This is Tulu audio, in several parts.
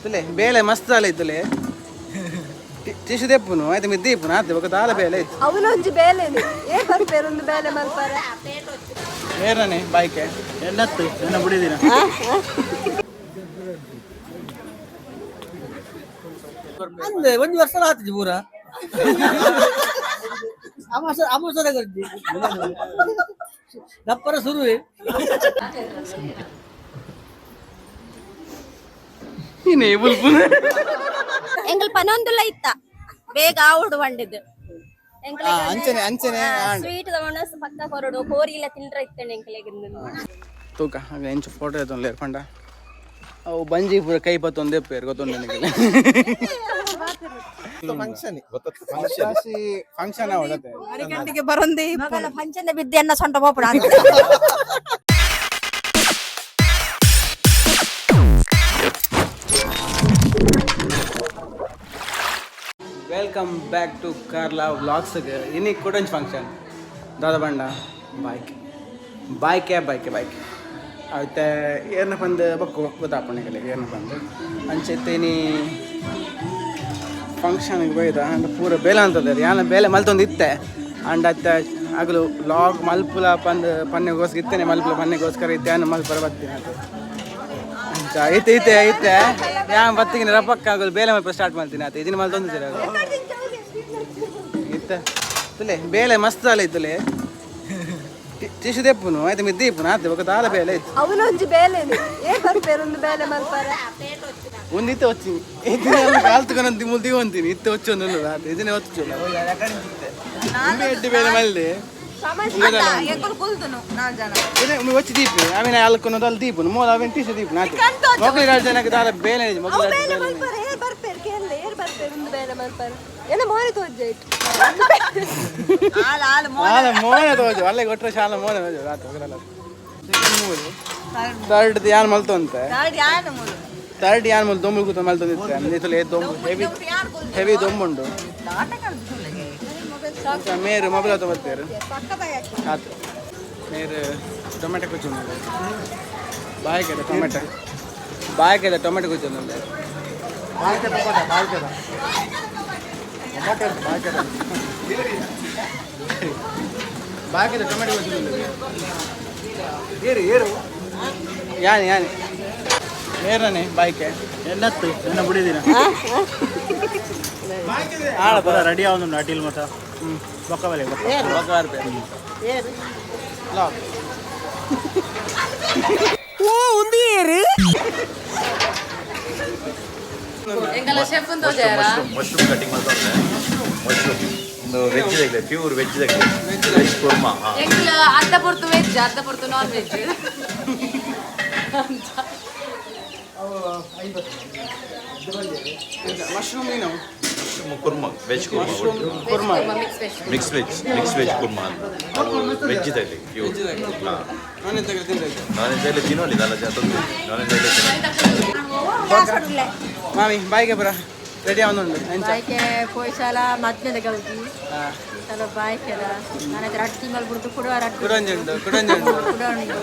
ತುಲೆ ಬೇಲೆ ಮಸ್ತ್ ಅಲ್ಲ ಇತ್ತುಲೆ ಟಿಶ್ಯೂ ದೆಪ್ಪುನು ಆಯ್ತು ಮಿದ್ದಿ ಇಪ್ಪುನು ಆತೆ ಬೊಕ ದಾಲ ಬೇಲೆ ಇತ್ತು. ಅವನೊಂಜಿ ಬೇಲೆನೆ ಏ ಬರ್ಪೇರು ಒಂದು ಬೇಲೆ ಮಲ್ಪಾರ. ಬೇರನೆ ಬಾಯ್ಕೆ ಎನ್ನತ್ತು ಎನ್ನ ಬಿಡಿದಿನ. ಅಂದೆ ಒಂದು ವರ್ಷ ಆತಿಜಿ ಪೂರ ಅಮಾಸ ಅಮಾಸರ ಗರ್ಜಿ ದಪ್ಪರ ಸುರುವೆ. ನೀನೇ ಬುಲ್ಪುನ. ಎಂಕಲ್ ಪನೊಂದುಲ ಇತ್ತ ಬೇಗ ಆವಡು ಬಂಡಿದ್ದು. ಅಂಚನೆ ಅಂಚನೆ. ಸ್ವೀಟ್ ತಗೊಂಡ ಪಕ್ಕ ಕೊರಡು ಕೋರಿ ಇಲ್ಲ ತಿಂಡ್ರ ಇತ್ತಂಡೆ ಎಂಕಲೆಗ್. ತೂಕ ಆಗ ಎಂಚ ಫೋಟೋ ಎತ್ತೊಂದು ಪಂಡ ಅವು ಬಂಜಿ ಪೂರ ಕೈ ಪತ್ತೊಂದೇ ಪೇರು ಗೊತ್ತುಂಡು ನನಗೆ. ಫಂಕ್ಷನ್. ಫಂಕ್ಷನ್ ಅವಳತೆ. ಗಂಟೆಗೆ ಬರಂದೇ. ಮಗನ ಪಂಚನ ಬಿದ್ದೆ ಅನ್ನ ಸೊಂಟ ಪೋಪಡ. Welcome back to Karla vlogs. ಇನಿ ಕುಡಂಜ್ ಫಂಕ್ಷನ್ ದಾದ ಬಂಡ ಬಾಯ್ಕೆ ಬಾಯ್ಕೆ ಬಾಯ್ಕೆ ಬಾಯ್ಕೆ ಆಯ್ತೆ ಏರ್ನ ಪಂದ್ ಬಕ್ಕು ಗೊತ್ತಾಪಣೆ ಏರ್ನ ಪಂದ್ ಅಂಚೆತ್ತೆ ಇನಿ ಫಂಕ್ಷನ್ಗೆ ಬೈದ ಅಂಡ ಪೂರ ಬೇಲೆ ಅಂತದ ಯಾನ ಬೇಲೆ ಮಲ್ತೊಂದು ಇತ್ತೆ ಅಂಡ ಅತ್ತ ಆಗಲು ವ್ಲಾಗ್ ಮಲ್ಪುಲ ಪಂದ್ ಪನ್ನೆಗೋಸ್ಕರ ಇತ್ತೇನೆ ಮಲ್ಪುಲ ಪನ್ನೆಗೋಸ್ಕರ ಇತ್ತೆ ಅನ್ನ ಮಲ್ಪುರ ಬತ್ತೀನಿ ಅದು ಅಂಚ ಐತೆ ಐತೆ ಐತೆ ಯಾನ್ ಬತ್ತಿಗೆ ರಪಕ್ಕ ಆಗಲು ಬೇಲೆ ಮಲ್ಪ ಸ್ಟಾರ್ಟ್ ಮಾಡ್ತೀನಿ ಆತ ಇದನ್ನ ಮಲ್ತೊಂದು ಸರಿ ಅದು ಇತ್ತ ತುಲೆ ಬೇಲೆ ಮಸ್ತ್ ಅಲ್ಲ ಇತ್ತುಲೆ ಟಿಶ್ಯೂ ದೆಪ್ಪುನು ಆಯ್ತು ಮಿದ್ದಿ ಇಪ್ಪುನು ಆತೆ ಬೊಕ ದಾಲ ಬೇಲೆ ಇತ್ತು. ಅವನೊಂಜಿ ಬೇಲೆನೆ ಏ ಬರ್ಪೇರು ಒಂದು ಬೇಲೆ ಮಲ್ಪಾರ. ಒಂದಿತ್ತೆ ಒಚ್ಚಿ ಇದನ್ನೇ ಕಾಲ್ತುಕೊಂಡು ಮುಲ್ ದಿವಂತೀನಿ ಇತ್ತೆ ಒಚ್ಚಿ ಒಂದು ಆತ ಇದನ್ನೇ ಒಚ್ಚು ಎಡ್ಡೆ ಬೇಲೆ ಮಲ್ದೆ. ಒಮ್ಮೆ ಒಚ್ಚಿ ದೀಪ ಆಮೇಲೆ ಅಲ್ಕೊನೋದು ಅಲ್ಲಿ ದೀಪನು ಮೋಲ ಅವೇನು ಟಿಶ್ಯೂ ದೀಪನು ಆತೆ ಮೊಗಲಿ ಎರಡು ಜನಕ್ಕೆ ದಾಲ ಬೇಲೆ ಅವು ಮೊಗಲಿ ಬೇಲೆ ಮಲ್ಪಾರ ಏರ್ ಬರ್ಪೇರು ಕೇಳಲೆ ಏರ್ ಬರ್ಪೇರು ಒಂದು ಬೇಲೆ ಮಲ್ಪಾರ ಏನ ಮೋರೆ ತೋಜಾಯ್ತು. ಆಲ ಮೋನೆ ತೋಜು ಅಲ್ಲೇ ಕೊಟ್ಟರೆ ಶಾಲ ಮೋನೆ ತೋಜು ಆತ ಹೋಗಲ್ಲ. ಸೆಕೆಂಡ್ ಮೂರು ಥರ್ಡ್ ಯಾನ್ ಮಲ್ತೊಂತೆ ಥರ್ಡ್ ಯಾನ್ ಮೂಲು ದೊಂಬು ಕೂತ ಮಲ್ತೊಂದಿತ್ತೆ ಇತ್ತಲೆ ದೊಂಬು ಹೆವಿ ಹೆವಿ ದೊಂಬುಂಡು. ಮೇರು ಮೊಬೈಲ್ ಆತ ಬರ್ತಾರೆ ಆತು ಮೇರು ಟೊಮೆಟೊ ಕುಚ್ಚು ಬಾಯ್ಕೆದ ಟೊಮೆಟೊ ಬಾಯ್ಕೆದ ಟೊಮೆಟೊ ಕುಚ್ಚು. ಬಾಯ್ಕೆದ ಟೊಮೆಟೊ ಕುಚ್ಚು. ಏರು ಏರು ಯಾನೆ ಯಾನೆ ಏರನೆ ಬಾಯ್ಕೆ. ಎನ್ನತ್ತು ಎನ್ನ ಬಿಡಿದಿನ. ಆಳ ಪೂರ ರೆಡಿ ಆವೊಂದುಂಡು ಅಟಿಲ್ ಮತ ಬೊಕ್ಕ ಬಲೆ ಬೊಕ್ಕ. ಎಂಕಲ ಶೆಫ್ ಮಶ್ರೂಮ್ ಕಟಿಂಗ್ ಮಾಡ್ತಾರೆ. ಮಶ್ರೂಮ್ ಒಂದು ವೆಜ್ ತೆಗ್ಲೆ, ಪ್ಯೂರ್ ವೆಜ್ ತೆಗ್ಲೆ, ವೆಜ್ ಕುರ್ಮಾ. ಎಂಕಲ ಅರ್ಧ ಪೊರ್ತು ವೆಜ್, ಅರ್ಧ ಪೊರ್ತು ನಾನ್ ವೆಜ್. ಮಶ್ರೂಮ್ ಏನು? Mushroom kurma, veg kurma. Mushroom kurma. Mix veg. Mix veg, mix veg kurma ಅಂತ. ಅದು ವೆಜ್ ತೆಗ್ಲಿ ಪ್ಯೂರ್. ಹಾಂ. ನಾನ್ ವೆಜ್ ತಿಂದ್ರೆ ನಾನ್ ವೆಜ್ ಎಲ್ಲ ತಿನ್ನೋಲಿ ನಾಲ್ ಜನ ತೊಂದರೆ ನಾನ್ ವೆಜ್ ಎಲ್ಲ ತಿನ್ನೋಲಿ. ಮಾಮಿ ಬಾಯ್ಗೆ ಬರ ರೆಡಿ ಅವನುಂಡು ಎಂಚ? ಬಾಯ್ಕೆ ಪೋಯ್ಸಾಲ ಮದ್ಮೆದ ಗೌಜಿ ಚಲೋ ಬಾಯ್ಕೆದ ನನ್ನ ರಟ್ಟಿ ತಿಂಗಳು ಬಿಡ್ದು ಕೊಡುವ ರಟ್ಟಿ. ಕುಡಂಜಿ ಉಂಟು, ಕುಡಂಜಿ ಉಂಟು. ಕುಡೋಣಿದು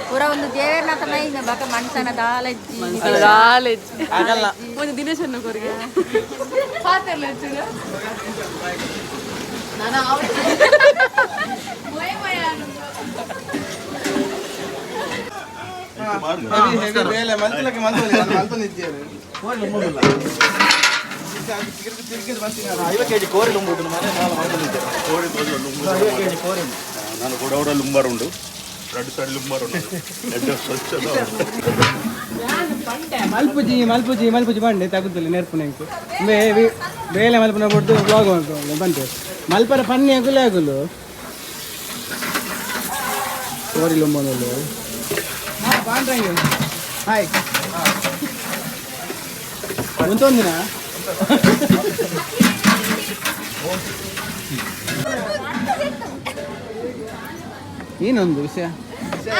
ಪೂರ ಒಂದು ದೇವೇರ್ನಾಥ ಮೈನ ಬಕ ಮನ್ಸನ ದಾಲಜ್ಜಿ. ಆಗಲ್ಲ. ಒಂದು ದಿನೇಶ್ ಕೊರಿಗೆ ಪಾತೆರ್ಲ ನಾನು ಮೊಯ ಮೊಯ. ಹೆವಿ ಹೆವಿ ಬೇಲೆ ಮಲ್ತಲಕ್ಕೆ ಮಲ್ತೊಂದು ಮಲ್ತೊಂದಿದ್ದೇವೆ. 50 ಕೆಜಿ ಕೋರಿ ಲುಂಬುದು ಮನೆ ನಾನು ಮಾಡ್ಕೊಂಡಿದ್ದೇನೆ. ಕೋಳಿ ತೋಜು ಲುಂಬು. 50 ಕೆಜಿ ಕೋರಿ. ನಾನು ಕೂಡ ಲುಂಬಾರ್ ಉಂಡು, ಎರಡು ಸೈಡ್ ಲುಂಬಾರ್ ಉಂಡು, ಎರಡು ಸ್ವಚ್ಛದ. ಮಲ್ಪುಜಿ ಮಲ್ಪುಜಿ ಮಲ್ಪುಜಿ ಬಂಡೆ ತಗುದಿಲ್ಲ ನೆರ್ಪುನ ಎಂಕು ಬೇಲೆ ಮಲ್ಪುನ ಕೊಟ್ಟು ಬ್ಲಾಗ್ ಮಾಡ್ಕೊಂಡು ಬಂತೆ ಮಲ್ಪರ ಪನ್ನಿ ಅಗುಲೆ ಅಗುಲು ಕೋರಿ ಲುಂಬನಲ್ಲು. ಹಾಂ ಪಾಂಡ್ರಂಗೆ ಹಾಯ್ ಒಂದೊಂದಿನ. ಏನೊಂದು ವಿಷಯ?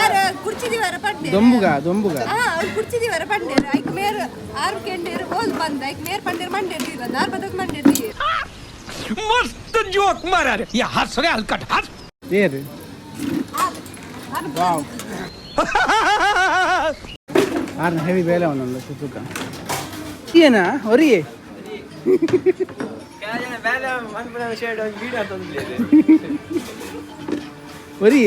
ಆರ ಕುರ್ಚಿದಿವರ ಪಂಡೇರು. ದೊಂಬುಗ ದೊಂಬುಗ. ಹಾ ಅವ್ರು ಕುರ್ಚಿದಿವರ ಪಂಡೇರು ಐಕ್ ಮೇರ್ ಆರು ಕೆಂಡೇರು ಓಲ್ ಬಂದ ಐಕ್ ಮೇರ್ ಪಂಡೇರು ಮಂಡೇರು ಇಲ್ಲ ನಾರ್ ಬದಕ್ ಮಂಡೇರು. ಏರು ವಾವ್ ಆರ್ನ ಹೆವಿ ಬೇಲೆ ಒಂದೊಂದು ಸುತ್ತುಕ. ತಿಕ್ಕಿಯೇನಾ ಹೊರಿಗೆ ಒರಿ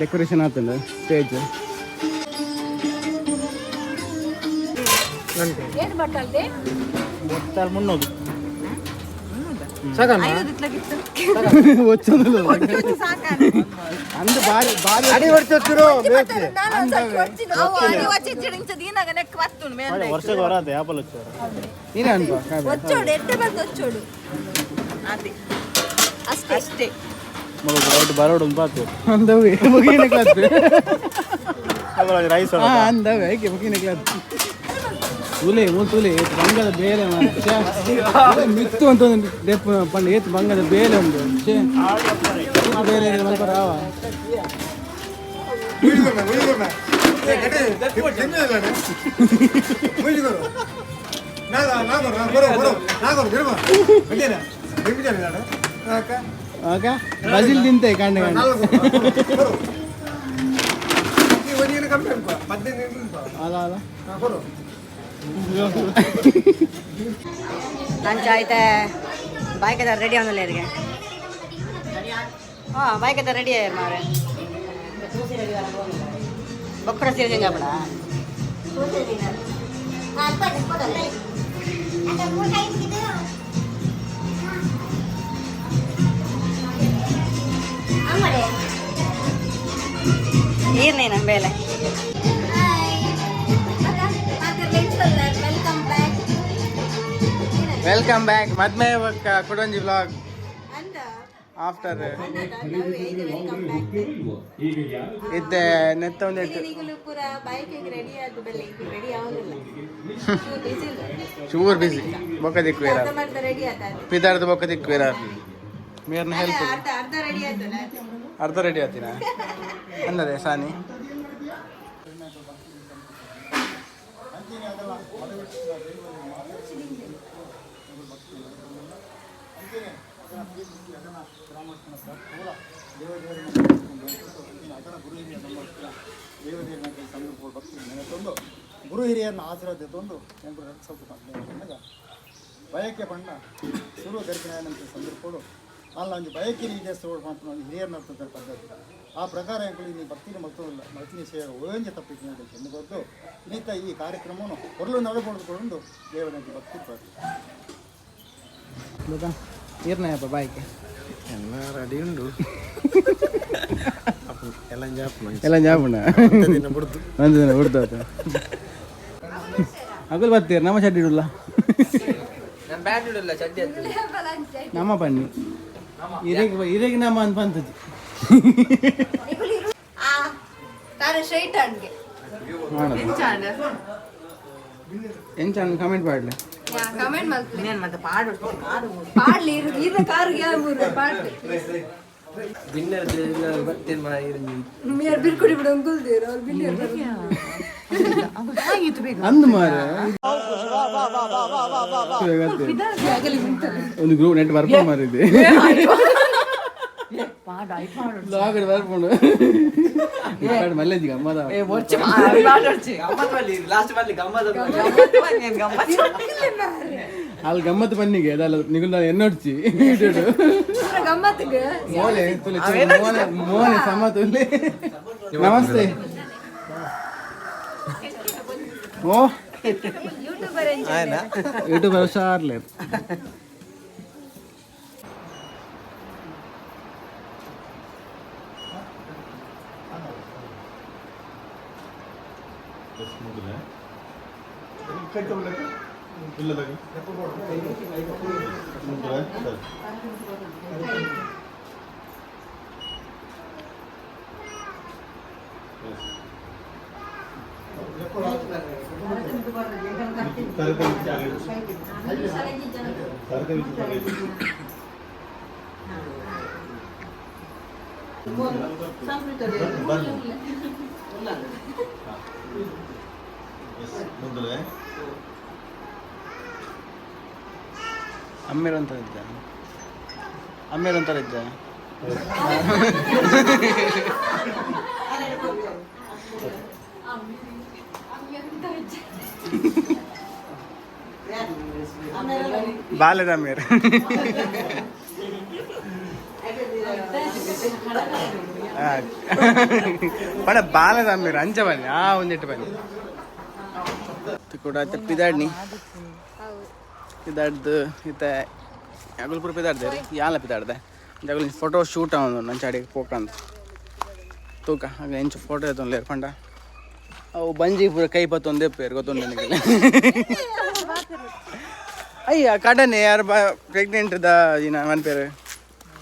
ಡೆಕೋರೇಷನ್ ಆತಂಡ ಸ್ಟೇಜ್. ಏನು ಬಟ್ಟಲ್ದೆ? 300. ಅಂದು ಬಾರಿ ಬಾರಿ. ವರ್ಷಕ್ಕೆ ವರಾತೆ ಆಪಲ್ వచ్చారు. ನೀನೇ ಅನ್ಕೋ. ಒಚ್ಚೋಡು ಎಟ್ಟೆ ಬಂದು ಒಚ್ಚೋಡು ಅಷ್ಟೇ ಅಷ್ಟೇ. ರೈಟ್ ಬರೋಡು ಬಾತು. ಅಂದವೆ ಮುಗಿನ ಕ್ಲಾಸ್. ರೈಸ್. ಹಾ, ಅಂದವೆ ಐಕೆ ಮುಗಿನ ಕ್ಲಾಸ್. ತುಲೆ ಮೂಲು ತುಲೆ ಏತ್ ಬಂಗದ ಬೇಲೆ ಮಾರ್ರೆ. ಛೆ. ಮಿತ್ತು ಅಂತ ಒಂದು ದೆಪ್ಪು ಪಂಡ ಏತ್ ಬಂಗದ ಬೇಲೆ ಉಂಡು. ಛೆ. ಏತ್ ಬೇಲೆ ಇದೆ ಮಲ್ಪ ರಾವ. ಆಗ ಬಜಿಲ್ ತಿಂತೆ ಕಾಂಡೆ ಕಾಂಡೆ. ಅಲ್ಲ ಅಲ್ಲ. ಲಂಚ್ ಆಯ್ತಾ? ಬೈಕ್ ರೆಡಿ ಅವನಲ್ಲ ಇರಿಗೆ. ಹಾಂ, ಬೈಕ್ ರೆಡಿ ಮಾರೆ. ಬೊಕ್ಕಡ ಸೀರೆ ಚೇಂಜ್ ಆಪಡ. ಈರ್ನೇನ ಬೇಲೆ. Welcome back. Welcome back ಮದ್ಮೆ ಬೊಕ್ಕ ಕುಡೊಂಜಿ ವ್ಲಾಗ್ ಆಫ್ಟರ್ ಇತ್ತೆ ನೆತ್ತ ಒಂದೆಟ್ಟು. ಈಗಲೂ ಪೂರ ಬೈಕ್ ರೆಡಿ ಆದ ಬೆಲ್ಲ ಈಗ ರೆಡಿ ಆಗೋದಿಲ್ಲ. ಬಿಸಿ. ಚೂರ್ ಬಿಸಿ ಬೊಕ್ಕ ದಿಕ್ಕು. ಅರ್ಧ ಮರ್ಧ ರೆಡಿ ಆದ. ಪಿದಾರ್ದ ಬೊಕ್ಕ ದಿಕ್ಕು ಮೇರ್ನ ಹೆಲ್ಪ್. ಅರ್ಧ ಅರ್ಧ ರೆಡಿ ಆಯ್ತಲ್ಲ. ಅರ್ಧ ರೆಡಿ ಆತಿನ ಅನ್ನದೆ ಸಾನಿ. ಗುರು ಹಿರಿಯರನ್ನ ಆಶೀರ್ವಾದ ತಂದು ಎಂಟು ಸ್ವಲ್ಪ ಪಂಡ ಬಯಕೆ ಬಣ್ಣ ಸುರು ಗರ್ಭಿಣಿಯಂತ ಸಂದರ್ಭಗಳು ಅಲ್ಲ. ಒಂಜಿ ಬಯಕೆ ನೀ ಸುರು ಪನ್ಪುನ ಒಂಜಿ ಹಿರಿಯರ್ನ ಪದ್ಧತಿ. ಆ ಪ್ರಕಾರ ಎಂಕುಲು ನೀ ಭಕ್ತಿನ ಮಲ್ತೊಂದುಲ್ಲ. ಮಲ್ತಿನ ಸೇವೆ ಒಂಜಿ ತಪ್ಪಿಗೆ ಚೆಂದ ಗೊತ್ತು. ಇನ್ನಿತ ಈ ಕಾರ್ಯಕ್ರಮವನ್ನು ಹೊರಲು ನಡಬಾರ್ದು ದೇವರಂತೆ ಭಕ್ತಿ ಪ್ರಾರ್ಥನೆ. ಬೊಕ್ಕ ಈರ್ನಯಪ್ಪ ಬಾಯ್ಕೆ. ಎಲ್ಲ ರೆಡಿ ಉಂಡು, ಎಲ್ಲ ಜಾಪ್. ಎಲ್ಲ ಜಾಪುಂಡ. ದಿನ ಬಿಡ್ದು. ಒಂದು ದಿನ ಬಿಡ್ದು ಆತ. ಅಗುಲ್ ಬರ್ತೀರ ನಮ್ಮ ಚಡ್ಡಿ ಇಡುಲ್ಲ. ನಮ್ಮ ಬನ್ನಿ ಇರೆಗ್ ಇರೆಗ್ ನಮ್ಮ ಅಂತ ಬಂತದ್ದು. ತಾನು ಸ್ಟ್ರೈಟ್ ಹಂಗೆ. ಎಂಚ ಕಮೆಂಟ್ ಮಾಡಲಿ. ಕಮೆಂಟ್ ಮಾಡ್ತೀನಿ ಮತ್ತೆ. ಪಾಡು ಪಾಡ್ಲಿ ಇರು ಇರ ಕಾರು ಯಾವ ಪಾಡ್ಲಿ. ಮೇರ್ ಬಿರ್ಕುಡಿ ಬಿಡು ಅಂಗುಲ್ದೇರು ಅವ್ರು ಬಿನ್ನೆರ್. ಅಂದು ಮಾರೆ ಒಂದು ಗ್ರೂಪ್ ನೆಟ್ ಬರ್ಪೊ ಮಾರಿದೆ ಲಾಗಡ್ ಬರ್ಪುಂಡು ಇಪ್ಪಾಡು ಮಲ್ಲೇಜಿ ಗಮ್ಮದ. ಅಲ್ಲಿ ಗಮ್ಮತ್ತು ಬನ್ನಿಗೆ ಅದಲ್ಲ ನಿಗುಲ್ ಎನ್ನೊಡ್ಚಿ. ಗಮ್ಮತ್ತಿಗೆ. ಮೋಲೆ ತುಲೆ ಮೋನೆ ಮೋನೆ ಸಮ ತುಲೆ. ನಮಸ್ತೆ. ಓ ಯೂಟ್ಯೂಬರ್ ಹುಷಾರ್ಲೆ. ಅಮ್ಮೇರು ಇದ್ದ ಅಮ್ಮೇರು ಅಂತಾರೆ ಇದ್ದ. ಬಾಲೆದ ಮೇರ್ ಪಡ ಬಾಲದ ಮೇರ್ ಅಂಚ ಬನ್ನಿ, ಆ ಒಂದಿಟ್ಟು ಬನ್ನಿ ಕೂಡ ಪಿದಾಡ್ನಿ ಪಿದಾಡ್ದು ಇತ್ತೆ ಅಗಲ್ಪುರ ಪಿದಾಡ್ದೆ ಯಾಲ ಪಿದಾಡ್ದೆ. ಅಗಲ್ ಫೋಟೋ ಶೂಟ್ ಅವನು ನನ್ನ ಚಾಡಿಗೆ ಪೋಕಂತ ತೂಕ ಆಗ ಎಂಚ ಫೋಟೋ ಎತ್ತೊಂದು ಪಂಡ ಅವು ಬಂಜಿ ಪೂರ ಕೈ ಪತ್ತೊಂದೇ ಪೇರು ಗೊತ್ತುಂಡು ನನಗೆ. ಅಯ್ಯ ಕಡನೆ ಯಾರು ಬ ಪ್ರೆಗ್ನೆಂಟ್ the ಏನ ಮನ್ಪೇರು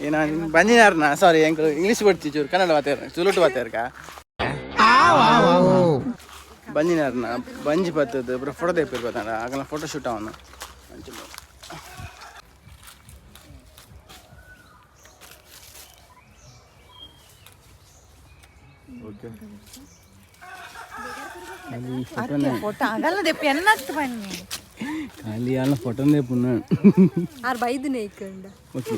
ಏನ ಬಂಜಿನಾರ್ನ. ಸಾರಿ, ಎಂಕುಲು ಇಂಗ್ಲೀಷ್ ಕೊಡ್ತಿ ಚೂರು, ಕನ್ನಡ ಮಾತಾರ ಚುಲುಟು ಮಾತಾರ್ಕ. ಬಂಜಿನಾರ್ನ ಬಂಜಿ ಪತ್ತದು ಪೂರ ಫೋಟೋ ತೆಪ್ಪಿರ್ ಗೊತ್ತಾಂಡ. ಆಗಲ ಫೋಟೋ ಶೂಟ್ ಅವನು. ಓಕೆ. ಫೋಟೋ ಆಗಲ್ಲ ದೆಪ್ಪ ಎನ್ನತ್ತು ಬನ್ನಿ. ಖಾಲಿ ಅಲ್ಲ, ಫೋಟೋನೇ ಪುನಃ. ಆರ್ ಬೈದನೆ ಇಕ್ಕಂಡ. ಓಕೆ.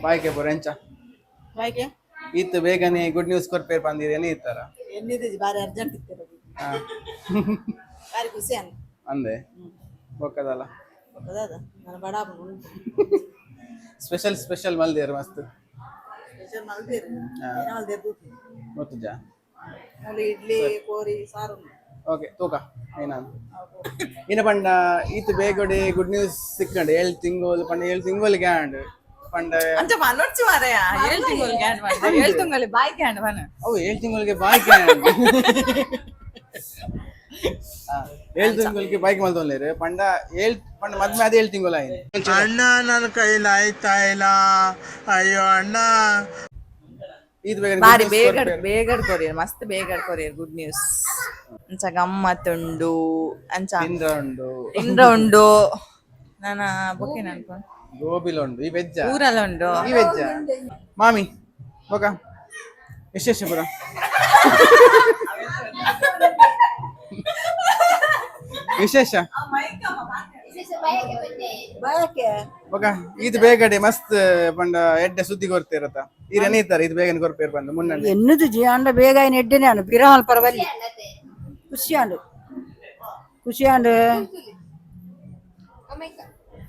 ಬಾಯ್ಕೆ ಪೂರ ಎಂಚ ಬಾಯ್ಕೆ ಇತ್ತು ಬೇಗನೆ ಗುಡ್ ನ್ಯೂಸ್ ಕೊರ್ಪೇರ್ ಬಂದಿರಿ ಏನೇ ಇತ್ತಾರ? ಎನ್ನಿದೆ, ಬಾರಿ ಅರ್ಜೆಂಟ್ ಇತ್ತು. ಹಾ. ಬಾರಿ ಖುಷಿ ಅನ್. ಅಂದೆ ಬೊಕ್ಕದಲ್ಲ. ಗೊತ್ತದ, ನಾನು ಬಡ. ಸ್ಪೆಷಲ್ ಸ್ಪೆಷಲ್ ಮಲ್ದೇರು ಮಸ್ತ್. ಸ್ಪೆಷಲ್ ಮಲ್ದೇರು, ಏನ ಮಲ್ದೇರು? ಗೊತ್ತುಜಾ? ಮೂಲು ಇಡ್ಲಿ, ಕೋರಿ ಸಾರು. ಓಕೆ, ತೂಕ ಏನಾನು ಇನ್ನ ಪಂಡ ಈತ ಬೇಗಡೆ ಗುಡ್ ನ್ಯೂಸ್ ಸಿಕ್ಕಂಡು 7 ತಿಂಗಳು ಪಂಡ 7 ತಿಂಗಳಿಗೆ ಆಂಡ್ ಪಂಡ. ಅಂಚ ಮನೋಡ್ಚು ಮಾರಾಯ, 7 ತಿಂಗಳಿಗೆ ಹ್ಯಾಂಡ್ ಮಾಡಿ, 7 ತಿಂಗಳಿಗೆ ಬಾಯ್ಗೆ ಹ್ಯಾಂಡ್ ಬನ. ಅವು 7 ತಿಂಗಳಿಗೆ ಬಾಯ್ಕೆ, 7 ತಿಂಗಳಿಗೆ ಬೈಕ್ ಮಲ್ತೊಂದೇರು ಪಂಡ. ಏಳ್ ಪಂಡ ಮದ್ಮೆ ಅದೇ 7 ತಿಂಗಳು ಆಯ್ತು. ಅಣ್ಣ, ನನ್ನ ಕೈಲಿ ಆಯ್ತಾ ಇಲ್ಲ, ಅಯ್ಯೋ ಅಣ್ಣ. ಈತ ಬೇಗನೆ ಬಾರಿ good news ಬೇಗ ಕೊರ್ಪೇರು. ಬೇಗ ಕೊರಿಯರ್, ಮಸ್ತ್ ಬೇಗ ಕೊರಿಯರ್ ಗುಡ್ ನ್ಯೂಸ್. ಅಂಚ ಗಮ್ಮತ್ ಉಂಡು ಅಂಚ. ತಿಂದ್ರ ಉಂಡು. ತಿಂದ್ರ ಉಂಡು. ನಾನ ಬೊಕೆ ಅನ್ಕೊಂಡು. ಗೋಬಿಲ ಉಂಡು. ಈ ವೆಜ್ಜ? ಊರಲ್ಲ ಉಂಡು. ಈ ವೆಜ್ಜ ಮಾಮಿ ಬೊಕ ಎಷ್ಟೆಷ್ಟು ಪುರ ವಿಶೇಷ? ಬಾಯಕ್ಕೆ. ಬೊಕ ಇದು ಬೇಗಡೆ ಮಸ್ತ್ ಪಂಡ ಎಡ್ಡೆ ಸುದ್ದಿ ಕೊರ್ತಿರತ್ತ ಈರೇನೇ ಇತ್ತಾರೆ, ಇದು ಬೇಗನೆ ಕೊರ್ಪೇರ್ ಬಂದು ಮುನ್ನಡೆ. ಎನ್ನುದು ಜಿ ಅಂಡ ಬೇಗ అయిన ಎಡ್ಡೆನೆ ಅನು ಬಿರಹಲ್ ಪರವಲ್ಲಿ ಖುಷಿ ಆಂಡು, ಖುಷಿ ಆಂಡು.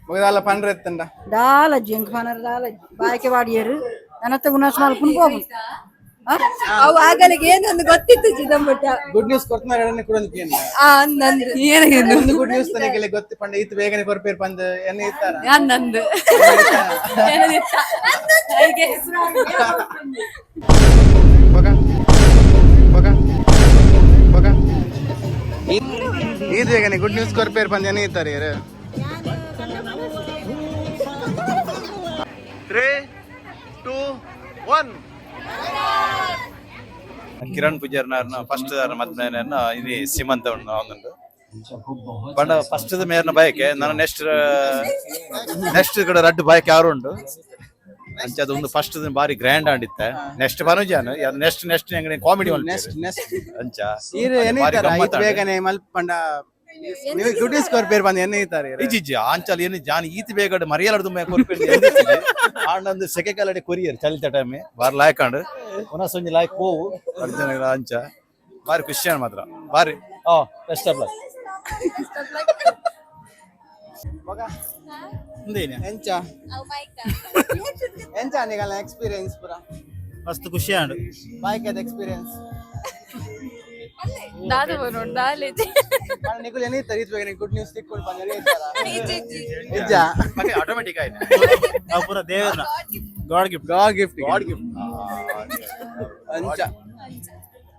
ಬೊಕದಾಲ ಪಂಡ್ರೆ ಎತ್ತಂಡ? ದಾಲ ಜಿಂಕ್ ಫಾನರ್ ದಾಲ ಬಾಯ್ಕೆ ವಾಡಿಯರು ನನತ್ತ ಗುಣಸ್ ಮಲ್ಪುನ್ ಹೋಗು. ಅವು ಆಗಲಿಗೆ ಏನೊಂದು ಗೊತ್ತಿತ್ತು ಚಿದಂಬಟ. ಗುಡ್ ನ್ಯೂಸ್ ಕೊಡ್ತಾರ ಕೂಡ. ಆ ನಂದು ಏನಾಗಿದೆ? ಒಂದು ಗುಡ್ ನ್ಯೂಸ್ ತನಗೆ ಗೊತ್ತು ಪಂಡ ಈತ ಬೇಗನೆ ಕೊರ್ಪೇರ್ ಬಂದು ಎನ್ನ ಇತ್ತಾರ? ನಂದು. ಬೊಕ ಬೊಕ ಬೊಕ ಇದು ಬೇಗನೆ ಗುಡ್ ನ್ಯೂಸ್ ಕೊರ್ಪೇರ್ ಬಂದು ಎನ್ನ ಇತ್ತಾರೆ ಯಾರು? 3, 2, 1. ಕಿರಣ್ ಪೂಜಾರ್ನ ಫಸ್ಟ್ ಮದ್ಮೆನ ಇನಿ ಸೀಮಂತ ಉಂಡು. ಪಂಡ ಫಸ್ಟ್ ಮೇರ್ನ ಬಯಕೆ ನನ್ನ ನೆಕ್ಸ್ಟ್ ನೆಕ್ಸ್ಟ್ ಕಡೆ ರಡ್ಡು ಬಯಕೆ ಯಾರು ಉಂಡು. ಅಂಚ ಅದು ಒಂದು ಫಸ್ಟ್ ಬಾರಿ ಗ್ರ್ಯಾಂಡ್ ಆಂಡಿತ್ತೆ. ನೆಕ್ಸ್ಟ್ ಬನುಜಾನ್ next next comedy. Next next. ಅಂಚ ಈರ್ ಅದು ಎನ್ನ ಬಾರಿ ಇತ್ತಾರ? ಈತ ಗಮ್ಮತ್ ಆಂಡ್. ಬೇಗನೆ ಮಲ್ಪ ಪಂಡ ನೀವು ಗುಡ್ ನ್ಯೂಸ್ ಕೊರ್ಪೇರ್ ಬಂದು ಎನ್ನ ಇತ್ತಾರೆ? ಇಜ್ಜಿ ಆಂಚಲ್ ಏನು ಜಾನ್ ಈತ ಬೇಗಡೆ ಮರಿಯಲಾರ್ದು ಮೇ ಕೊರ್ಪೇರ್ ಆಂಡೊಂದು ಸೆಕೆ ಕಾಲಡೆ ಕೊರಿಯರ್ ಚಳಿತ ಟೈಮ್ ಬಾರಿ ಲಾಯ್ಕಾಂಡ್ ಪುನಃ ಒಂಜಿ ಲಾಯ್ಕ್ ಹೋವು ಅರ್ಜುನ. ಅಂಚ ಬಾರಿ ಖುಷಿ ಆಂಡ್ ಮಾತ್ರ ಬಾರಿ. ಆ ಬೆಸ್ಟ್ ಆಫ್ ಲಕ್. ಎಂಚ ಎಂಚ ನಿಗಲ್ನ ಎಕ್ಸ್ಪೀರಿಯನ್ಸ್ ಪೂರ? ಮಸ್ತ್ ಖುಷಿ ಆಂಡ್. ಬಾಯ್ಕೆದ ಎಕ್ಸ್ಪೀರಿಯನ್ಸ್? ದಾದ ಬರೋಣ ದಾಲೇಜಿ. ನಿಕುಲ್ ಏನೇ ಇತ್ತಾರೆ? ಈತ ಬೇಗನೆ ಗುಡ್ ನ್ಯೂಸ್ ಸಿಕ್ಕೊಂಡು ಬಂದು ಎನ್ನ ಇತ್ತಾರ? ನಿಜ? ಆಟೋಮೆಟಿಕ್ ಆಯ್ತು. ನಾವು ಪೂರ ದೇವರ god gift. God gift. God gift. ಅಂಚ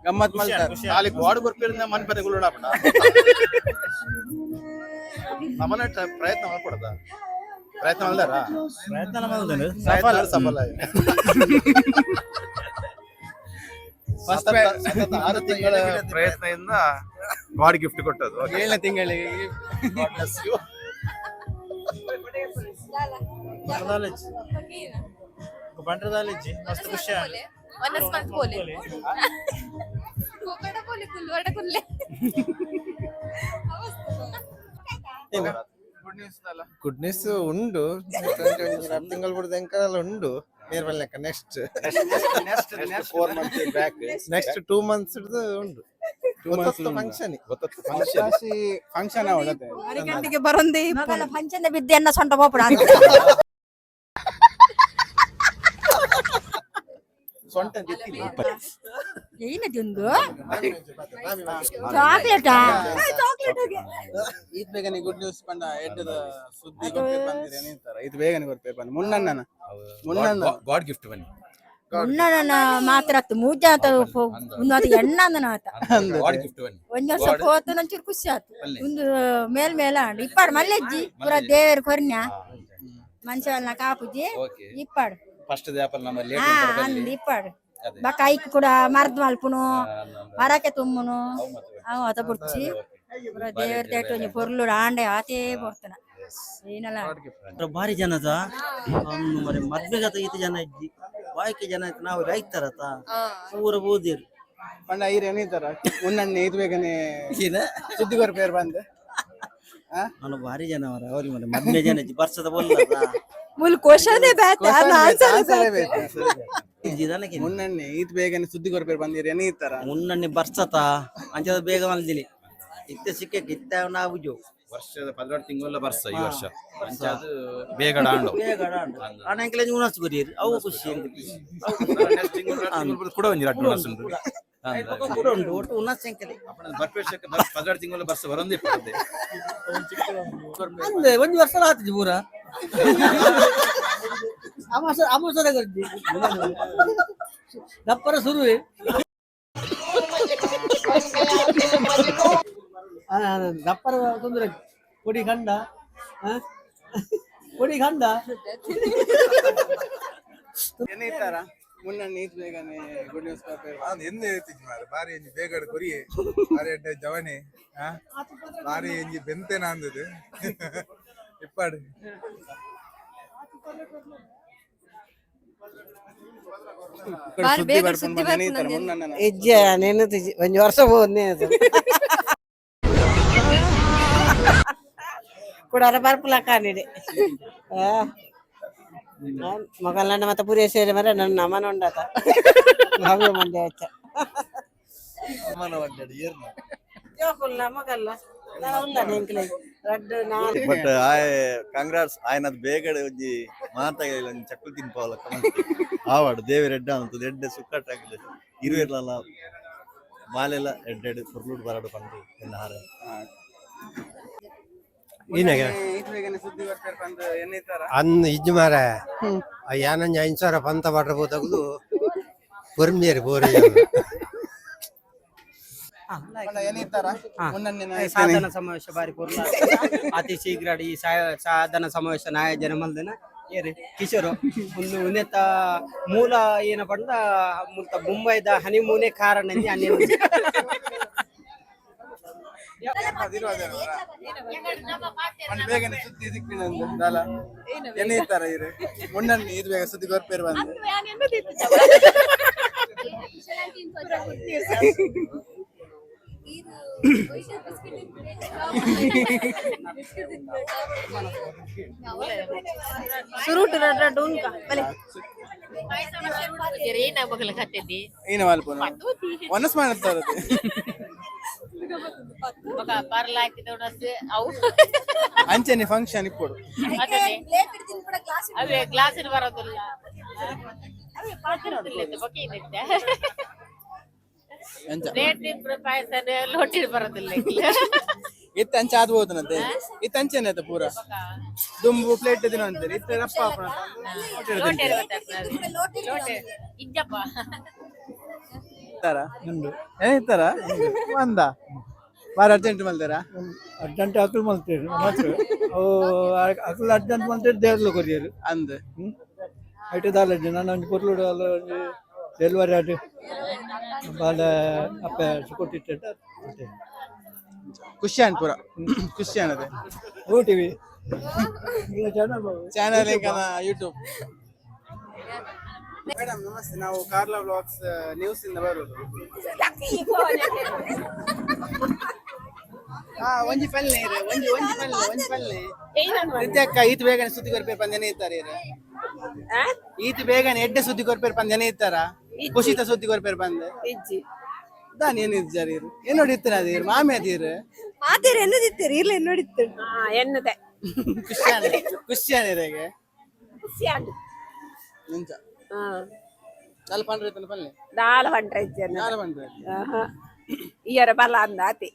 ಗಮ್ಮತ್ ಮಲ್ತಾರ. ಖಾಲಿ ಗಾಡ್ ಕೊರ್ಪೇರ್ ಮನ್ಪನೆ ಗುಳ್ಳೋಣ ನಮ್ಮನೆ ಪ್ರಯತ್ನ ಮಾಡ್ಕೊಡದ ಪ್ರಯತ್ನ ಅಲ್ದಾರ. ಪ್ರಯತ್ನ ಮಲ್ದನು. ಸಫಲ ಸಫಲ. ಫಸ್ಟ್ ಸತತ 6 ತಿಂಗಳ ಪ್ರಯತ್ನದಿಂದ ಗಾಡ್ ಗಿಫ್ಟ್ ಕೊಟ್ಟದ್ದು. ಏಳನೇ ತಿಂಗಳಿಗೆ. God bless you. ಬಂಡ್ರದಾಲೇಜಿ ಮಸ್ತ್ ಖುಷಿ ಆಂಡ್. ಒನ್ನಸ್ ಮಂತ್ ಪೋಲೆ ಕೋಕಡ ಪೋಲೆ ಕುಲ್ವಡ ಕುಲ್ಲೆ. ಗುಡ್ ನ್ಯೂಸ್ ಅಲ್ಲ? ಗುಡ್ ನ್ಯೂಸ್ ಉಂಡು. ತಿಂಗಳು ಬಿಡ್ದು ಎಂಕಲ್ಲ ಉಂಡು ಮೇರ್ ಬಲ್ಲೆಕ್ಕ next. Next next. 4 months back. Next 2 months ಉಂಡು. ಫಂಕ್ಷನ್. ಫಂಕ್ಷನ್. ಫಂಕ್ಷನ್ ಅವಳತೆ. ಗಂಟೆಗೆ ಬರಂದೇ. ಮಗನ ಪಂಚನ ಬಿದ್ದೆ ಎನ್ನ ಸೊಂಟ ಪೋಪುಡ. ಸೊಂಟ ಬಿತ್ತಿಲ್ಲ. ಏನದೊಂದು ಚಾಕ್ಲೇಟಾ? ಈತ್ ಬೇಗನೆ ಗುಡ್ ನ್ಯೂಸ್ ಪಂಡ ಎಡ್ಡದ ಸುದ್ದಿ ಕೊರ್ಪೇರ್ ಬಂದಿರಿ ಏನೇ ಇತ್ತಾರ? ಇದು ಬೇಗನೆ ಕೊರ್ಪೇರ್ ಬಂದು ಮುನ್ನಣ್ಣನ ಮುನ್ನಣ್ಣ. ಗಾಡ್ ಗಿಫ್ಟ್ ಬನ್ನಿ. ಮುನ್ನ ನನ್ನ ಮಾತ್ರ ಆತು ಮೂಜ ಅಂತ ಒಂದು ಅದು ಎಣ್ಣ ಅಂದನ ಆತ. ಗಾಡ್ ಗಿಫ್ಟ್ ಬನ್ನಿ. ಒಂಜಿ ವರ್ಷ ಪೋತು ನಂಚೂರು ಖುಷಿ ಆತು. ಒಂದು ಮೇಲ್ ಮೇಲ ಆಂಡ್ ಇಪ್ಪಾಡು ಮಲ್ಲೆಜ್ಜಿ ಪೂರ ದೇವೇರ್ ಕೊರ್ನ್ಯ ಮನುಷ್ಯನ ಕಾಪುಜಿ. ಓಕೆ. ಇಪ್ಪಾಡು. ಫಸ್ಟ್ ಆಪಲ್ ನಮ್ಮ ಲೇಟ್. ಹಾ ಅಂದ್ ಇಪ್ಪಾಡು ಬಕ್ಕ ಐಕ್ ಕೂಡ ಮರ್ದ್ ಮಲ್ಪುನು ಮರಕ್ಕೆ ತುಮ್ಮುನು ಅವು ಅತ ಬುಡ್ಚಿ ಪೂರ ದೇವರ ತೇಟ್ ಒಂಜಿ ಪೊರ್ಲು ಆಂಡೆ ಆತೇ ಪೊರ್ತುನ ಏನಲ್ಲ. ಭಾರಿ ಜನದ ಮರೆ ಮದ್ವೆಗತ ಈತ ಜನ ಇದ್ದಿ ಬಾಯ್ಕೆ ಜನ ಇತ್ತು, ನಾವು ರೈತರತ ಪೂರ ಬೋದಿರು. ಪಂಡ ಈರ್ ಏನೇ ಇತ್ತಾರ ಮುನ್ನಣ್ಣೆ ಇದು ಬೇಗನೆ ಸುದ್ದಿ ಕೊರ್ಪೇರ್ ಬಂದು? ನಾನು ಭಾರಿ ಜನ ಅವರ ಅವ್ರಿಗೆ ಮರೆ ಮದ್ವೆ ಜನ ಇಜ್ಜಿ ಬರ್ಸದ ಬೊಲ್ಲದ. ಮುಲ್ ಕ್ವಶನ್ ಬೇತೆ ಆನ್ಸರ್ ಬೇತೆ. ಮುನ್ನನ್ನೆ ಈತ್ ಬೇಗನೆ ಸುದ್ದಿ ಕೊರ್ಪೇರು ಬಂದಿರಿ ಏನೇ ಇತ್ತಾರ? ಮುನ್ನನ್ನೆ ಬರ್ಸತ ಅಂಚದ ಬೇಗ ಮಲ್ದಿನಿ ಇತ್ತೆ ಸಿಕ್ಕ ಇತ್ತ ನಾವು ಜೋ. ವರ್ಷದ 12 ತಿಂಗಳ ಬರ್ಸ ಈ ವರ್ಷ ಅಂಚಾದ್ ಬೇಗ ಆಂಡು. ಬೇಗ ಆಂಡು. ಆಂಡ ಎಂಕ್ಲೆ ಉಣಸ್ ಕೊರಿಯೆರ್, ಅವು ಖುಷಿ ಎಂಕ್. ನೆಕ್ಸ್ಟ್ ತಿಂಗಳು ಕೂಡ ಒಂಜಿ ರಡ್ಡ್ ಉಣಸ್ ಉಂಡು. ಕೂಡ ಉಂಡು ಒಟ್ಟು ಉಣಸ್ ಎಂಕಲೆ. ಬರ್ಪೇಶಕ್ಕೆ 12 ತಿಂಗಳ ಬರ್ಸ ಬರೊಂದೇ ಇಪ್ಪತ್ತೆ. ಅಂದೆ ಒಂಜಿ ವರ್ಷ ಆತಿಜಿ ಪೂರ ಅಮಾಸ ಅಮಾಸದ ಗರ್ಜಿ ದಪ್ಪರ ಸುರುವೆ. ದಪ್ಪರ ತೊಂದರೆ ಕೊಡಿ ಖಂಡ, ಕೊಡಿ ಖಂಡ. ಏನೇ ಇತ್ತಾರ ಮುನ್ನನ್ನೆ ಈತ್ ಬೇಗನೆ ಗುಡ್ ನ್ಯೂಸ್ ಕೊರ್ಪೇರು? ಎನ್ನ ಹೇಳ್ತಿದ್ವಿ ಮಾರ್ರೆ, ಬಾರಿ ಎಂಜಿ ಬೇಗಡ್ ಕೊರಿಯೆ, ಬಾರಿ ಎಡ್ಡೆ ಜವನೆ, ಆ ಬಾರಿ ಎಂಜಿ ಬೆಂತೆನ ಅಂದದು ಇಪ್ಪಾಡು. ಬಾರಿ ಸುದ್ದಿ ಬೇಗ ಬರ್ಪುಂಡು ಸುದ್ದಿ ಬಂದು ಏನೇ ಇತ್ತಾರ ಬರ್ಪುಂಡು. ಮುನ್ನನ್ನ? ಹೆಜ್ಜೆ ನೆನತಿಜಿ, ಒಂಜಿ ವರ್ಷ ಹೋದ್ನೆ ಅದು. ಕುಡಾರ ಬರ್ಪುಲ ಕಾನಿಡೆ ಮೊಗಲ್ನ ಮತ್ತೆ ಪುರಿಯ ಸೇರಿ ಮರ ನನ್ನ ನಮನ ಉಂಡತ ಭವ್ಯ ಮಂದಿ ಆಯ್ತ ಜೋಕುಲ್ಲ ಮಗಲ್ಲ ಉಲ್ಲ ಎಂಕ್ಲೆ ರಡ್ಡು ನಾಲ್. ಬಟ್ ಆಯ್ ಕಂಗ್ರಾಟ್ಸ್ ಆಯ್ನದ್ ಬೇಗಡೆ ಒಂಜಿ ಮಾತಾಗಿಲ್ಲ, ಒಂಜಿ ಚಕ್ಕುಲಿ ತಿನ್ಪವಲ್ಲ ಆವಾಡು. ದೇವೆರ್ ಎಡ್ಡ ಅಂತ ಎಡ್ಡೆ ಸುಕ್ಕಟ್ಟ ಹಾಕಿದೆ ಇರುವೆರ್ಲಲ್ಲ ಬಾಲೆಲ್ಲ ಎಡ್ಡೆಡ್ ಪೊರ್ಲುಡ್ ಬರಡು ಪಂದು ಎನ್ನ ಹಾರ. ಈನಾಗ ಈತ್ ಬೇಗನೆ ಸುದ್ದಿ ಬರ್ಪೇರು ಬಂದು ಏನೇ ಇತ್ತಾರ? ಅನ್ ಇಜ್ಜು ಮಾರ, ಯಾನಂಜ 5000 ಪಂತ ಪಾಡ್ರ ಪೋತಗುದು ಪೊರ್ಮಿಯರು ಬೋರಿ. ಅಣ್ಣ, ಏನೇ ಇತ್ತಾರ ಮುನ್ನನ್ನೆ? ಸಾಧನ ಸಮಾವೇಶ ಬಾರಿ ಪೊರ್ಲ. ಅತಿ ಶೀಘ್ರ ಈ ಸಾಧನ ಸಮಾವೇಶ ನಾಯ ಮಲ್ದನ ಏರಿ ಕಿಶೋರ್ ಒಂದು ಉನ್ನೆತ ಮೂಲ ಏನ ಪಂಡ ಮುಲ್ತ ಮುಂಬೈದ ಹನಿಮೂನೆ ಕಾರಣ ಅನ್ನೆ. ಬೇಗನೆ ಸುದ್ದಿ ಸಿಕ್ಕಿನಂದು ದಾಲ ಏನೇ ಇತ್ತಾರ ಇರು ಮುನ್ನನ್ನೆ ಈತ್ ಬೇಗ ಸುದ್ದಿ ಕೊರ್ಪೇರು ಬಂದು? ಸುರುಟು ರಡ್ಡು ಉಂಕ ಬಲೆ. ಏನ ಮಲ್ಪುನು ಒನಸ್ ಮಾಡ್ತಾರ. ಅಂಚನೆ ಫಂಕ್ಷನ್ ಇಪ್ಪೊಡು. ಪ್ಲೇಟ್ ಹಿಡ್ದಿನ್ ಕೂಡ ಗ್ಲಾಸ್. ಗ್ಲಾಸ್ ಬರೋದಿಲ್ಲ. ಅಂಚ ಪಾಯಸ ಲೋಟಿ ಬರೋದಿಲ್ಲ. ಇತ್ತ ಅಂಚ ಆದ್ಬೋದನಂತೆ, ಇತ್ತ ಅಂಚೆನೆ ಆತ ಪೂರ ದುಂಬು ಪ್ಲೇಟ್ ದಿನ ಅಂತಾರೆ, ಇತ್ತ ರಪ್ಪ ಆಪುನ. ಇಜ್ಜಪ್ಪ. ಇತ್ತಾರ ಏನಿತ್ತಾರ ಒಂದ ಬಾರಿ ಅರ್ಜೆಂಟ್ ಮಲ್ದಾರ. ಅರ್ಜೆಂಟ್ ಅಕಲ್ ಮಲ್ತೇರು ಮಾತ್ರ ಅವು ಅಕಲ್ ಅರ್ಜೆಂಟ್ ಮಲ್ತೇರು ದೇವ್ರಲು ಕೊರಿಯರು. ಅಂದ್ ಐಟು ದಾಲ ನಾನು ಒಂಜಿ ಪೊರ್ಲುಡು ಅಲ್ಲ ಒಂಜಿ ಡೆಲಿವರಿ ಆಟು ಬಾಲ ಅಪ್ಪೆ ಕೊಟ್ಟಿಟ್ಟೆ. ಖುಷಿ ಆನ್ ಪೂರ ಖುಷಿ ಆನದೆ. ಓ TV channel. Channel YouTube. Madam ನಮಸ್ತೆ, ನಾವು ಕಾರ್ಲಾ ಬ್ಲಾಗ್ಸ್ ನ್ಯೂಸ್ ಇಂದ ಬರೋದು. ಹಾ ಒಂಜಿ ಪಲ್ಲೆ ಇರು, ಒಂಜಿ ಒಂಜಿ ಪಲ್ಲೆ ಒಂಜಿ ಪಲ್ಲೆ. ಅಕ್ಕ, ಈತ್ ಬೇಗನೆ ಸುದ್ದಿ ಕೊರ್ಪೇರು ಪಂದ್ಯನೇ ಇತ್ತಾರೆ ಇರು. ಈತ್ ಬೇಗನೆ ಎಡ್ಡೆ ಸುದ್ದಿ ಕೊರ್ಪೇರು ಪಂದ್ಯನೇ ಇತ್ತಾರ? ಖುಷಿತ ಸುದ್ದಿ ಕೊರ್ಪೇರು ಬಂದೆ. ಇಜ್ಜಿ. ದಾನಿ ಏನು ಇಜ್ಜಾರಿ ಇರು, ಏನ್ ನೋಡಿತ್ತೀರ ಅದಿರು ಮಾಮಿ ಅದಿರು. ಮಾತೇರು ಎನ್ನದಿತ್ತೇರಿ ಇಲ್ಲ ನೋಡಿತ್ತು. ಎನ್ನದೆ. ಖುಷಿ ಆನೆ ಖುಷಿ ಆನೆ ಹೇಗೆ? ಖುಷಿ ಆಂಡ್. ನಿಂಚ ದಾಲ್ ಪಂಡ್ರೆ ಇತ್ತನ ಪಲ್ಲೆ? ದಾಲ ಪಂಡ್ರೆ ಇಜ್ಜೆ. ದಾಲ ಪಂಡ್ರೆ. ಇಯರ ಬಲ ಅಂದ ಆತಿ.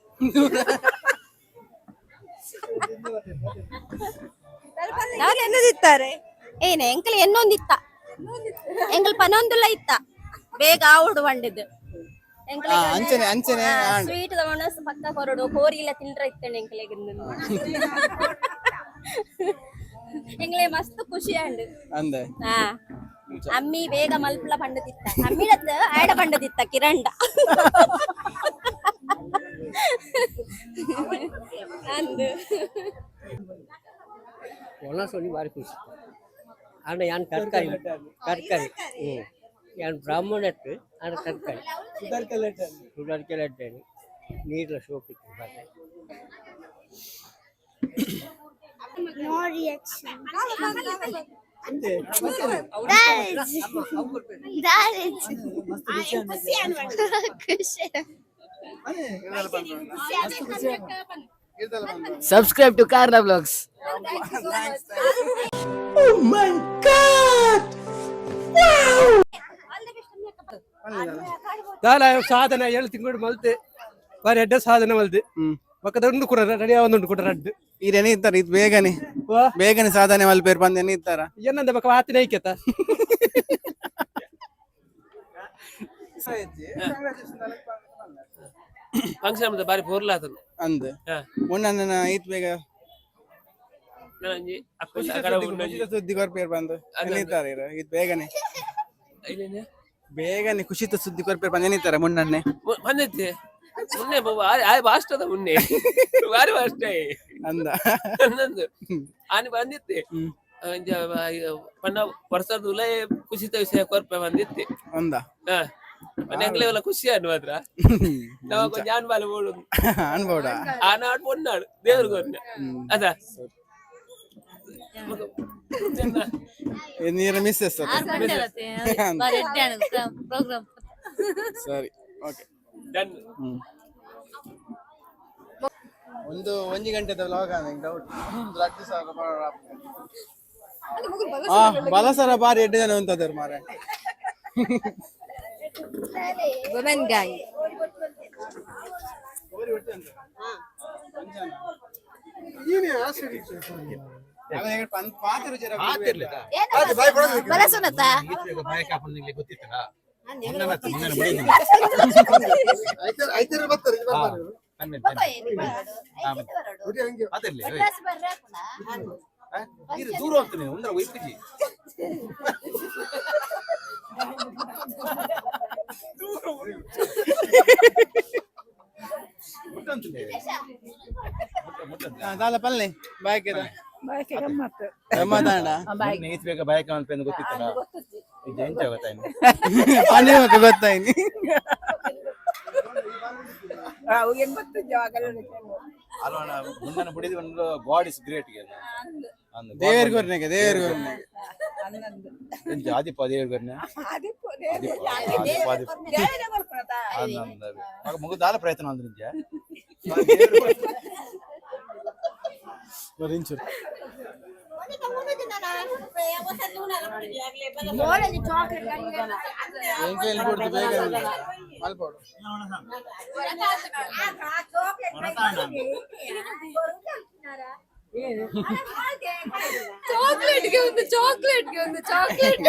ನಾನು ಎನ್ನದಿತ್ತಾರೆ? ಏನ ಎಂಕಲ್ ಎನ್ನೊಂದಿತ್ತ, ಎಂಕಲ್ ಪನೊಂದುಲ್ಲ ಇತ್ತ ಬೇಗ ಆವಡು ಬಂಡಿದ್ದು. ಆ, ಅಂಚನೆ ಅಂಚನೆ ಆಂಡ್. ಸ್ವೀಟ್ ತಗೊಂಡ ಪಕ್ಕ ಕೊರಡು ಕೋರಿ ಇಲ್ಲ ತಿಂಡ್ರ ಇತ್ತಂಡೆ ಎಂಕಲೆಗ್. ಎಂಗ್ಲೆ ಮಸ್ತ್ ಖುಷಿ ಆಂಡ್. ಅಂದೆ. ಹಾ ಅಮ್ಮಿ ಬೇಗ ಮಲ್ಪುಲ ಪಂಡದಿತ್ತ, ಅಮ್ಮಿಡತ್ ಆಡ ಪಂಡದಿತ್ತ ಕಿರಂಡ ಅಂದು. ಒಣಸೋನಿ ಬಾರಿ ಖುಷಿ ಆಂಡ ಯಾನ್ ತರಕಾರಿ ತರಕಾರಿ ಯಾನ್ ಬ್ರಾಹ್ಮಣತ್ತು ಆಂಡ ತರಕಾರಿ ಸುಧಾರಿಕೆಲ್ಲ ಇದ್ದೇನೆ ನೀರ್ಲ ಸೋಪ್ ಇತ್ತು ಬಾರಿ. No reaction. Subscribe to Karla blogs. Oh my God! Wow! ದಾಲ ಸಾಧನ ಏಳು ತಿಂಗಳು ಮಲ್ತೆ ಬಾರಿ ಎಡ್ಡೆ ಸಾಧನೆ ಮಲ್ತೆ ಪಕ್ಕದ ಉಂಡು ಕೂಡ ರೆಡಿ ಉಂಟು ಕೂಡ ರಡ್ಡು. ಈರೇನೇ ಇತ್ತಾರೆ ಇದು ಬೇಗನೆ ಬೇಗನೆ ಸಾಧನೆ ಮಲ್ಪೇರ್ ಬಂದೇನೆ ಇತ್ತಾರ. ಏನಂದ ಬಕ್ಕ ಆತಿನ ಐಕ್ಯತ. ಫಂಕ್ಷನ್ ಮತ್ತೆ ಬಾರಿ ಪೊರ್ಲಾತನು. ಅಂದ್ ಮೊನ್ನ ಈತ್ ಬೇಗ ಸುದ್ದಿ ಕೊರ್ಪೇರ್ ಬಂದು ಎನ್ನಿತ್ತಾರೆ ಈತ್ ಬೇಗನೆ ಬೇಗನೆ ಖುಷಿತ ಸುದ್ದಿ ಕೊರ್ಪೇರ್ ಬಂದು ಎನ್ನಿತ್ತಾರೆ ಮೊನ್ನೆ. ಬಂದೈತೆ ಮುನ್ನೆ ಆಯ್ ಬಾಷ್ಟದ ಮುನ್ನೆ ಬಾರಿ ಬಾಷ್ಟೇ ಅಂದ ಅಂದಂದು ಆನೆ ಬಂದಿತ್ತೆ ಪನ್ನ ವರ್ಷದ ಉಲೇ ಖುಷಿತ ವಿಷಯ ಕೊರ್ಪೆ ಬಂದಿತ್ತೆ. ಅಂದ ಎಂಗ್ಲೆಲ್ಲ ಖುಷಿ ಅನ್ನು ಮಾತ್ರ ನಾವು ಕೊಂಚ ಆನ್ ಬಾಲ ಬೋಡು ಅನ್ಬೋಡ ಆನಾಡು ಪೊನ್ನಾಡು ದೇವ್ರಿಗೆ ಕೊರ್ನ ಅದ ನೀರ ಮಿಸ್ಸಸ್ ಸರಿ ಓಕೆ ಡನ್. ಒಂದು ಒಂಜಿ ಗಂಟೆದ ವ್ಲಾಗ್ ಡೌಟ್. ರಡ್ಡು ಸಾವಿರ ಬಲಸರ ಬಾರಿ ಎಡ್ಡು ಜನ ಉಂಟದರು ಮಾರೆ. Women gang. ಬಲಸುನತ ದೂರ ಹೋಗ್ತೀನಿ ಒಂದರ ಒಯ್ಪಿಜಿ. ದಾಲ ಪಲ್ಲೆ ಬಾಯ್ಕೆದ ಗಮ್ಮತ್ತು. ಗಮ್ಮತ್ತಾಂಡ. ಈತ್ ಬೇಗ ಬಾಯಕ ಮಲ್ಪೆಂದು ಗೊತ್ತಿತ್ತಲ್ಲ ಇದು ಎಂತ ಗೊತ್ತಾಯ್ತು ಪನಿ ಗೊತ್ತಾಯ್ನಿ. ಅಲ್ವಣ ಮುಂದನ ಬುಡಿದ ಒಂದು ಗಾಡ್ is great. ದೇವೇರ್ ಗೊರ್ನೆಗೆ ದೇವೇರ್ ಗೊರ್ನೆಗೆ ಎಂಚ ಆದಿಪ್ಪ ದೇವೇರ್ ಗೊರ್ನೆ ಆದಿಪ್ಪ ಆದಿಪ್ಪ ಆಗ ಮುಗಿದಾಲ ಪ್ರಯತ್ನ ಅಂದ್ರೆ ಇಂಚ ಇಂಚೂರು ಎಂಕೇಲಿ ಕೊಡ್ದು ಬೇಗ ಮಲ್ಪೋಡು. ಚಾಕ್ಲೇಟ್ಗೆ ಒಂದು ಚಾಕ್ಲೇಟ್ಗೆ ಒಂದು ಚಾಕ್ಲೇಟ್.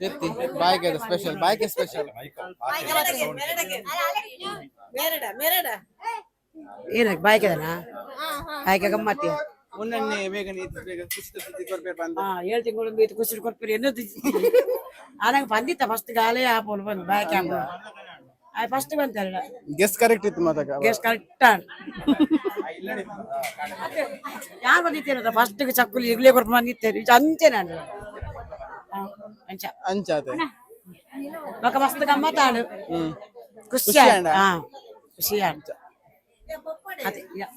ಎತ್ತಿ ಬಾಯ್ಗೆ ಸ್ಪೆಷಲ್ ಬಾಯ್ಗೆ ಸ್ಪೆಷಲ್. ಏನಕ್ಕೆ ಬಾಯ್ಕೆದನಾ ಬಾಯ್ಕೆ ಗಮ್ಮತ್ತಿ. ಮೊನ್ನೆ ಬೇಗ ಬೇಗ ಖುಷಿ ಸುದ್ದಿ ಕೊರ್ಪೇರ್ ಬಂದು. ಹಾ 7 ತಿಂಗಳು ಬೀತು ಖುಷಿ ಕೊರ್ಪೇರು ಎನ್ನೋ ಆನಾಗ ಬಂದಿತ್ತ ಫಸ್ಟ್ ಗಾಲೆ ಆಪೋಲು ಬಂದು ಬಾಯ್ಕೆ ಆಪೋಲು ಫಸ್ಟ್ ಬಂತಲ್ಲ. ಗೆಸ್ ಕರೆಕ್ಟ್ ಇತ್ತು ಮಾತಕ. ಗೆಸ್ ಕರೆಕ್ಟ್ ಯಾರು ಬಂದಿತ್ತೇನದ ಫಸ್ಟ್ ಚಕ್ಕುಲಿ ಇಗ್ಲೇ ಕೊರ್ಪು ಬಂದಿತ್ತೇನೆ ಅಂಚೆ ನಾನು ಅಂಚ ಅಂಚಾತೆ. ಮಕ್ಕ ಮಸ್ತ್ ಗಮ್ಮತ್ತಾಡು ಖುಷಿ ಖುಷಿ ಆಂಡ? ಹಾ ಖುಷಿ ಆಯ್ತು ಅದೇ ಯಾ.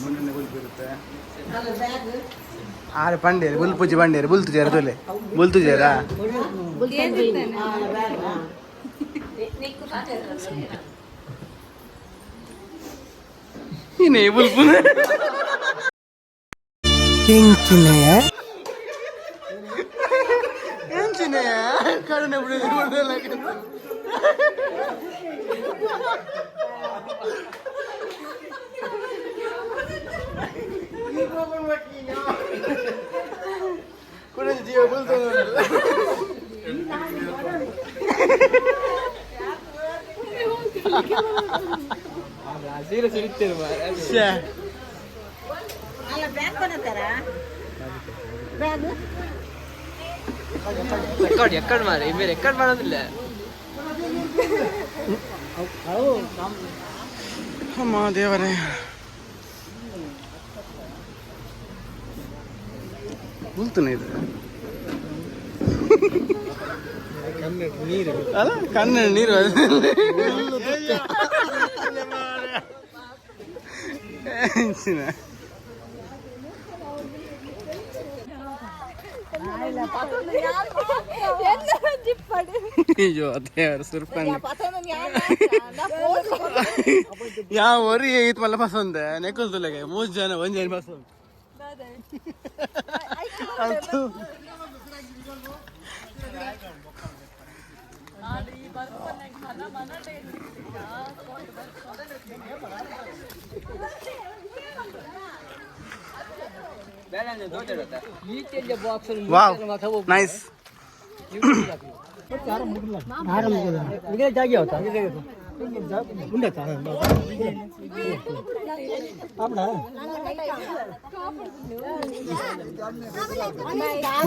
ಮೊನ್ನೆ ಬುಲ್ಪಿರುತ್ತೆ ಆರೆ ಪಂಡೇರಿ ಬುಲ್ಪುಜಿ ಬಂಡೇರಿ ಬುಲ್ತುಜೇರ ತುಲೆ ಬುಲ್ತುಜೇರಾ. ಇನೇ ಬುಲ್ಪುನ ಎಂಚಿನ ಕರುಣೆ ಬಿಡುದು. ಕುಡಂಜಿ ಜೀವ ಬುಲ್ತೊಂದು. ಶ್ಯೆ. ರೆಕಾರ್ಡ್ ಎಕ್ಕಡ್ ಮಾರೆ ಇಮ್ಮೆ ರೆಕಾರ್ಡ್ ಮಾಡೋದಿಲ್ಲ. ಅಮ್ಮ ದೇವರೇ, ಬುಲ್ತುನ ಇದು ಅಲ್ಲ, ಕಣ್ಣು ನೀರು. ಎಂಚಿನ? ಅಯ್ಯೋ ದೇವರ, ಸುರ್ಪಂಡಿ ಯಾವ ಒರಿ ಇತ್ತು ಮಲ್ಲ ಪಸಂದೆ ನೆಕ್ಕಲ್ ತುಲೆಗೆ ಮೂರು ಜನ ಒಂಜಿ ಜನ ಪಸಂದ್ ಅಂತೂ. Wow, nice.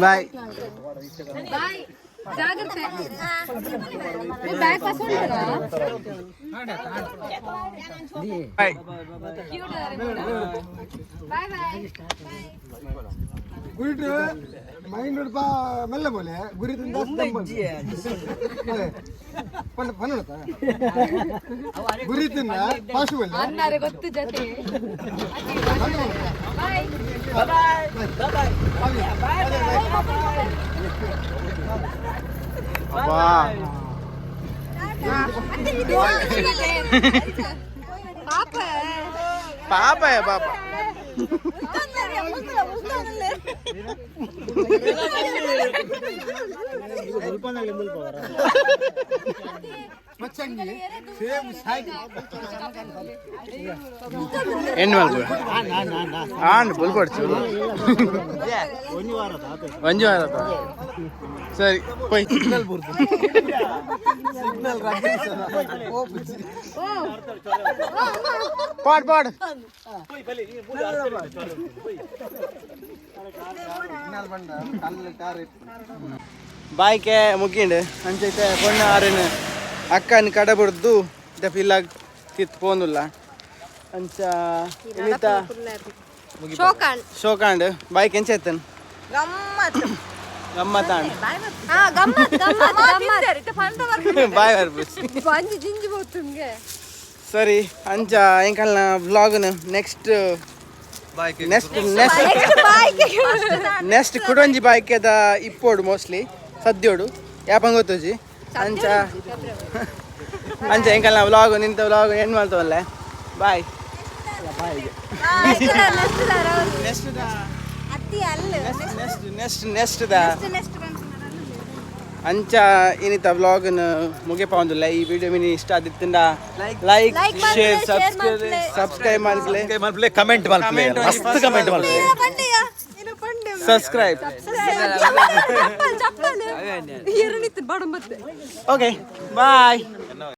ಬಾಯ್. ಬಾಯ್, ಜಾಗ್ರತೆ. Bag bye. Bye bye. ಗುರಿಟ್ ಮೈಂಡ್ ಬಾ ಮೆಲ್ಲ ಬೋಲೆ ಗುರಿ ಪನ್ನಡ ಗುರಿ ತಿನ್ನ ಪಾಶು ಬೋಲೆ. ಅನ್ನಾರೆ ಗೊತ್ತು ಜೊತೆ. ಬಾಯ್. ಅಬ್ಬಾ. ಪಾಪ. ಪಾಪ ಪಾಪ. ಎಣ್ಣೆ ಮಲ್ಪು ಆಂಡ್ ಬುಲ್ಕೊಡ್ಚು ಒಂಜಿ ವಾರ. ಸರಿ ಪೊಯ್. ಸಿಗ್ನಲ್. ಪಾಡ್ ಪಾಡ್. ಬಾಯ್ಕೆ ಮುಗಿಂಡು ಅಂಚೈತೆ ಪೊಣ್ಣು ಆರೇನು ಅಕ್ಕನ ಕಡ ಬುಡ್ದು ಇಲ್ಲಾಗ ತಿತ್ ಪೋಂದುಲ್ಲ ಅಂಚ ಇನಿತ. ಶೋಕಾಂಡ್. ಶೋಕಾಂಡ್. ಬಾಯ್ಕ್ ಎಂಚೈತನ್? ಗಮ್ಮತ್. ಗಮ್ಮತ್ತಾಂಡ್. ಹಾ, ಗಮ್ಮತ್ ಗಮ್ಮತ್ ಗಮ್ಮತ್. ಬಾಯ್ ಬರ್ಬುಸ್. ಬಂಜಿ ಜಿಂಜಿ ಬೋತುಂಗೆ. ಸರಿ, ಅಂಚ ಎಂಕಲ್ನ ವ್ಲಾಗ್ನ ನೆಕ್ಸ್ಟ್ ನೆಕ್ಸ್ಟ್ ನೆಕ್ಸ್ಟ್ ನೆಕ್ಸ್ಟ್ ಕುಡೊಂಜಿ ಬಾಯ್ಕೆದ ಇಪ್ಪೋಡು ಮೋಸ್ಟ್ಲಿ ಸದ್ಯೋಡು ಯಾಪಂಗ್ ಗೊತ್ತುಜಿ. ಅಂಚ ಅಂಚ ಎಂಕಲ್ನ ವ್ಲಾಗ್ ನಿಂತ ವ್ಲಾಗ್ ಎಂಡ್ ಮಾಡ್ತವಲ್ಲ. ಬಾಯ್. ನೆಕ್ಸ್ಟ್ ಅತ್ತಿ ಅಲ್ಲ. ನೆಕ್ಸ್ಟ್ ನೆಕ್ಸ್ಟ್ ನೆಕ್ಸ್ಟ್ the ಅಂಚ ಇನಿತ ವ್ಲಾಗ್ನ ಮುಗಿಪೊಂದುಲ್ಲ. ಈ ವಿಡಿಯೋ ಮಿನಿ ಇಷ್ಟ ಆದಿತ್ತಿಂಡ ಲೈಕ್, ಶೇರ್, ಸಬ್ಸ್ಕ್ರೈಬ್ ಸಬ್ಸ್ಕ್ರೈಬ್ ಮಲ್ಪಲೆ. ಮಲ್ಪಲೆ, ಕಮೆಂಟ್ ಮಲ್ಪಲೆ, ಮಸ್ತ್ ಕಮೆಂಟ್ ಮಲ್ಪಲೆ. ಸಬ್ಸ್ಕ್ರೈಬ್. ಚಪ್ಪಲ್ ಚಪ್ಪಲ್. ಎರಣಿತ್ತು ಬಡ ಮತ್ತೆ. Okay, bye.